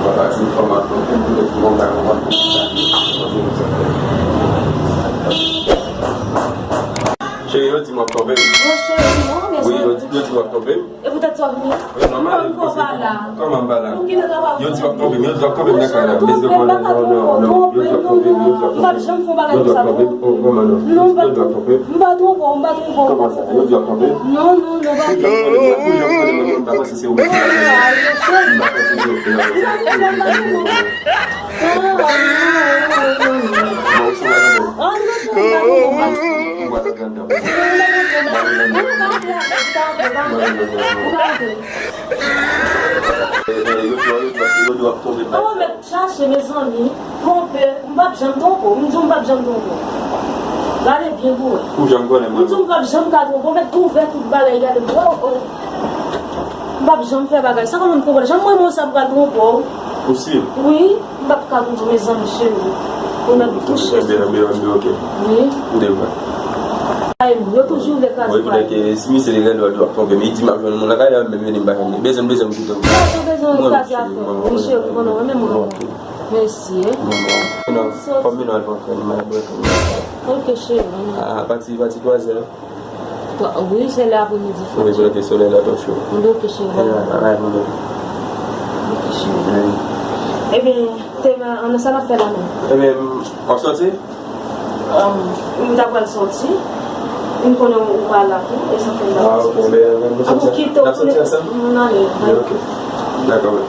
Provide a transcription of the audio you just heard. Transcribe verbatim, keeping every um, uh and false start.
Pati fanm ak fanm, pou mwen pa konprann. Cheri, yo di m w ap twonpe m. Bon, cheri, non, men wi, yo di, yo di m w ap twonpe m. E poutèt sa w vini? Wi, nòmal, kòman m pa la? Kòman m pa la? Yo di w ap twonpe m, yo di w ap twonpe m nan kay la. Mezanmi, non, non, non, non, yo di w ap twonpe m, yo di w ap twonpe m. M p ap janm fè yon bagay konsa, non. Oh, kòman non? Non, m p ap twonpe w, m p ap twonpe w. Kòman sa? Yo di w ap twonpe m? Non, non, non, m p ap twonpe w. Ou janm konnen mwen, ou janm konnen mwen, m pa panse se ou menm ki la fè sa. M pa panse se ou ki la fè sa. Bon, ou sou la nan. Ou pa t andan. Ou pa antre. Eh, eh, yo di w, yo di w, yo di w ap twonpe m. Oh, mèt chache, mezanmi. Twonpe, m p ap janm twonpe w. M di w m p ap janm twonpe w. Gade byen pou wè. Ou janm konnen mwen. M di w m p ap janm ka twonpe w. Mèt ouvè tout bagay, gade. Oh, oh. M p ap janm fè bagay sa, kòman m twonpe w? Jan m renmen w sa, m pral twonpe w. Ou si? Wi, m p ap ka twonpe w, mezanmi cheri. Ou mèt touche. Enben, enben, enben, ok. Wi. M te vre. Ay, yo toujou vle kraze. Wi, poutèt ke si misye te rele w, w ap twonpe m, li di m ap jwenn moun lakay la, menm vini m pa jwenn li. Bezwen, bezwen m kite w. Ou pa bezwen kraze afè w. Wi, cheri, konnen mwen menm mwen. Mèsi, eh. Bon, bon. Non, fò m vin al pran kè m, m al bwè kè m. Ok, cheri, non. A pati, pati twazè. Wi, se lè apremidi fò. Wi, poutèt ke solèy la twò cho. Ok, cheri. Alright, mwen. Ok, cheri. Ebyen, Tema, an sa n ap fè la menm? Ebyen, w ap sòti? M ta pral sòti. M konnen ou pa la tou, e sa fè m ta pral sòti. Apre w kite w, n ap sòti ansanm? M ale. Ok. Dakò, men.